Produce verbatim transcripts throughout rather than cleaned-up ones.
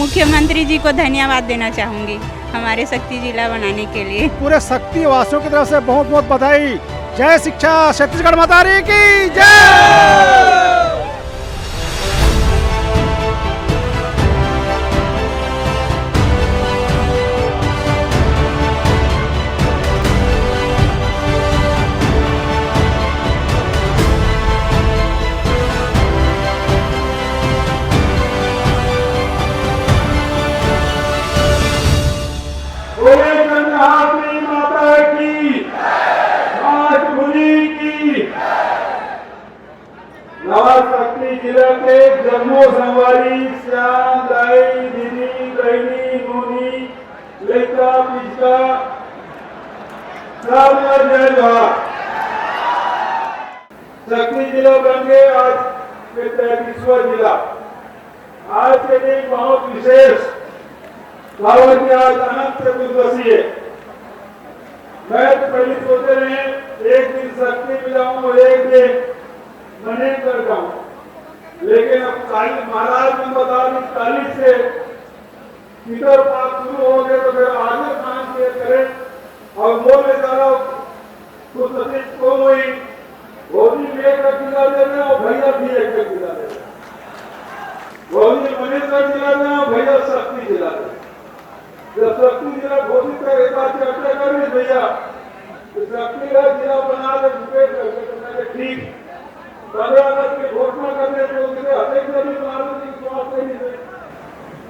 मुख्यमंत्री जी को धन्यवाद देना चाहूँगी हमारे सक्ती जिला बनाने के लिए। पूरे सक्ती वासियों की तरफ से बहुत बहुत बधाई। जय शिक्षा छत्तीसगढ़ मतारी की जय। बोले चंद्रहासिनी माता की, मातृभूमि की। नवा सक्ती जिला के जम्मो संगवारी, सियान, दाई, दीदी, बहिनी, नोनी, लइका, पिचका, सब ला जय जोहार। सक्ती जिला बन के आज के तैंतीसवाँ जिला। आज के दिन बहुत विशेष, काबर कि आज अनंत चतुर्दशी है। मैं तो पहले सोचे रहे, एक दिन सक्ती में जाऊं और एक दिन मनेसर जाऊं, लेकिन अब काली, महाराज ने बता दी, काली से पितर पाठ शुरू हो गए, तो फिर आगे काम किया करें। और मोर बेचारा खुद नसीब कम हुई, भौजी मेर का जिला दे रहे और भैया भी एक का जिला दे रहे। भौजी मनेसर जिला दे रहे और भैया सक्ती जिला दे रहे। जब सक्ती जिला घोषित करे, एक बार चर्चा कर ली भैया, तो सक्ती का जिला बना दे, भूपेश करके, तो मैंने ठीक, पन्द्रह अगस्त की घोषणा कर दे, तो उनके अध्यक्ष भी बना दे, लेकिन चुनाव से नहीं दे।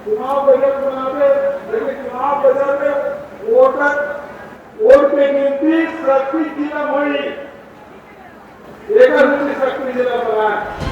चुनाव बजट बना दे, लेकिन चुनाव बजट में वोटर, वोट की गिनती सक्ती जिला में हुई। एक सक्ती जिला बनाए।